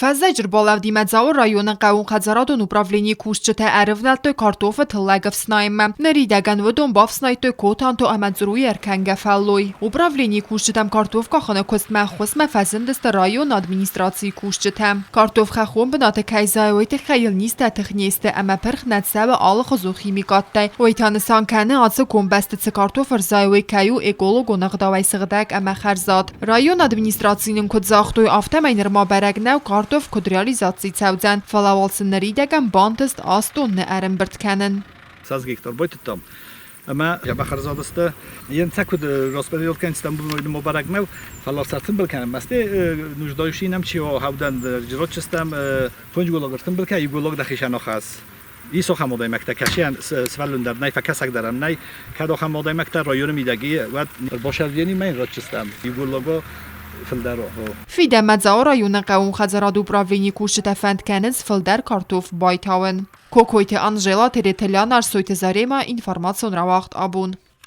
Фӕззӕджы рбалӕудимӕ Дзауы районы хъӕууонхӕдзарадон управленийы кусджытӕ ӕрывнӕлдтой картофы тыллӕг ӕфснайынмӕ. Ныридӕгӕн уыдон бафснайдтой Котанто ӕмӕ Църуйы ӕркӕнгӕ фӕллой. Управленийы кусджытӕм картоф къахыны куыстмӕ ӕххуысмӕ фӕзындысты районы администрацийы кусджытӕ. Картоф хӕххон бынаты кӕй зайы, уый тыххӕй йыл низтӕ тых не сты ӕмӕ пырх нӕ цӕуы алыхуызон химикаттӕй. Уый та нысан кӕны, ацы комбӕсты цы картоф ӕрзайы, уый кӕй у экологон ӕгъдауӕй сыгъдӕг ӕмӕ хӕрзад. Районы администрацийы нын куыд загътой, афтӕмӕй нырма бӕрӕг нӕу, картоф куыд реализаци цӕудзӕн, фӕлӕ уал сын ныридӕгӕн бантыст аст тонны ӕрӕмбырд кӕнын. 100 гектар байтыдтам ӕмӕ дзӕбӕх ӕрзадысты. Йе куыд распределить кӕныстӕм, нырма бӕрӕг нӕу, фӕлӕ сӕ тымбыл кӕнӕм. Мӕсты нуждающий нӕм чи хаудан жиротчыстӕм, фондз голлаг ӕртымбыл кӕ, иу голлаг дӕхицӕн ахӕсс. Ис ахӕм адӕймӕгтӕ, кӕцыйӕн сывӕллон дӕр нӕй, фӕкӕсӕг дӕр ӕм нӕй. Кӕд ахӕм адӕймӕгтӕ районы мидӕг и, уӕд ӕрбасӕрдзӕни мӕ ратдзыстӕм иу голлага фылдӕр. Фидӕнмӕ Дзауы районы хъӕууонхӕдзарады управленийы кусджытӕ фӕнд кӕнынц фылдӕр картоф байтауын. Кокойты Анжела, Тереты Лянар, Сойты Заремӕ, информацион рауагъд абон.